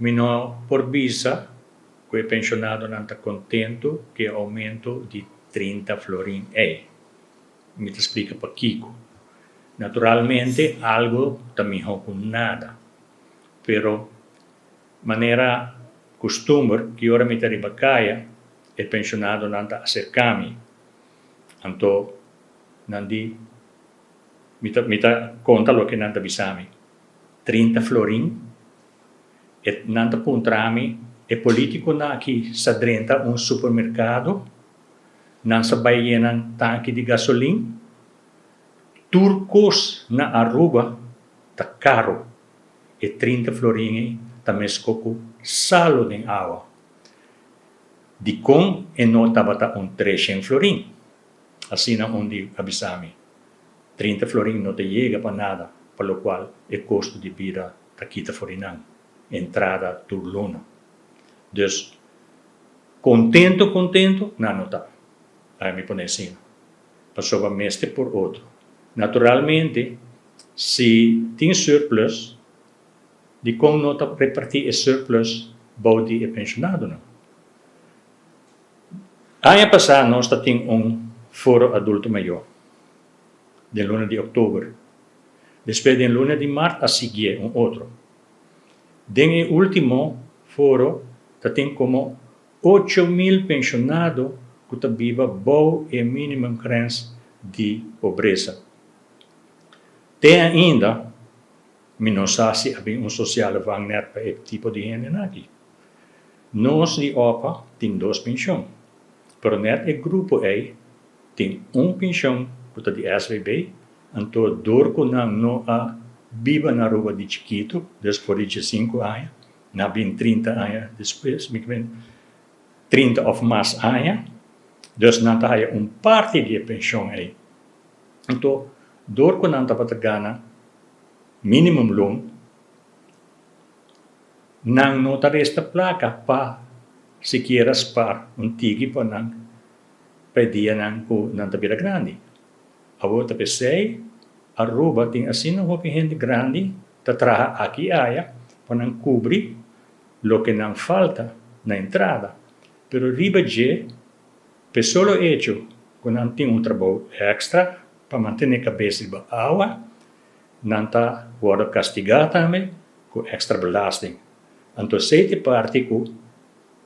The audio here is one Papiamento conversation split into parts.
Mi no por bisa ku e penshonadonan ta kontentu ku e oumento di 30 florin ei. Mi ta splika pakiko. Naturalmente algu ta mihó ku nada. Pero manera kustumber ku ora mi ta riba kaya, e penshonadonan ta aserká mi. Anto nan di mi ta konta loke nan ta bisa mi. 30 florin e nan ta puntra mi, e polítikonan aki sa drenta un supermerkado, nan sa bai yena tanki di gasolin, tur kos na Aruba ta karu. E 30 florin ta meskos ku salu den awa. Dikon e no tabata un 300 florin? Asina un di a bisa mi. 30 florin no ta yega pa nada, pa lokual e kosto di bida ta kita for di nan. Entrada tur luna. Dus, kontentu, kontentu, nan no ta. Ei mi pone asina. Pasobra mester por otro. Naturalmente, si tin surplus, dikon no ta repartí e surplus bou di e penshonadonan? Aña pasá nos tabatin un foro adulto mayó, den luna di òktober. Despues den luna di mart a sigui un otro. Den e último foro tabatin komo 8.000 penshonado ku ta biba bou e minimumgrens di pobresa. Te ainda, mi no sa si tin un sociale vangnet pa e tipo di hende aki. Nos di OPA tin dos penshon. Pero net e grupo ei tin un penshon ku ta di SVB, anto dor ku nan no a biba na Aruba di chikitu, despues di 5 aña, nan a bin 30 aña despues, mi 30 òf mas aña, dus nan ta un parti di penshon ei. Anto, dor ku nan tabata gana minimumloon, nan no ta resta plaka pa sikiera spar un tiki pa nan pa dianan ku nan ta bira grandi. Awor ta p'esei, Aruba tin asina hopi hende grandi ta traha aki aya pa nan kubri loke nan falta na entrada. Pero riba dje, pa solo hecho ku nan tin un trabou èkstra pa mantené kabes riba awa, nan ta wòrdu kastigá tambe ku èkstra belasting. Anto esei ta e parti ku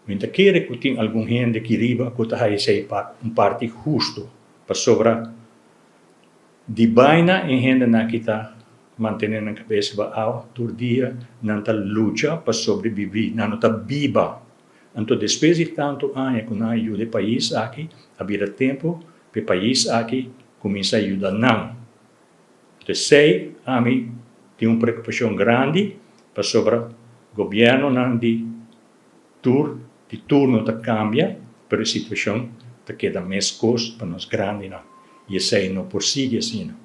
mi ta kere ku tin algun hende aki riba ku ta haya esei un parti hustu pasobra di baina e hendenan aki ta mantené nan kabes riba awa tur dia, nan ta lucha pa sobrebibí, nan no ta biba. Anto despues di tantu aña ku nan a yuda e pais aki, a bira tempu pa e pais aki kuminsá yuda nan. Anto esei ami tin un preokupashon grandi pasobra gobièrnunan di turno ta kambia, pero e situashon ta keda meskos pa nos grandinan. I esei no por sigui asina.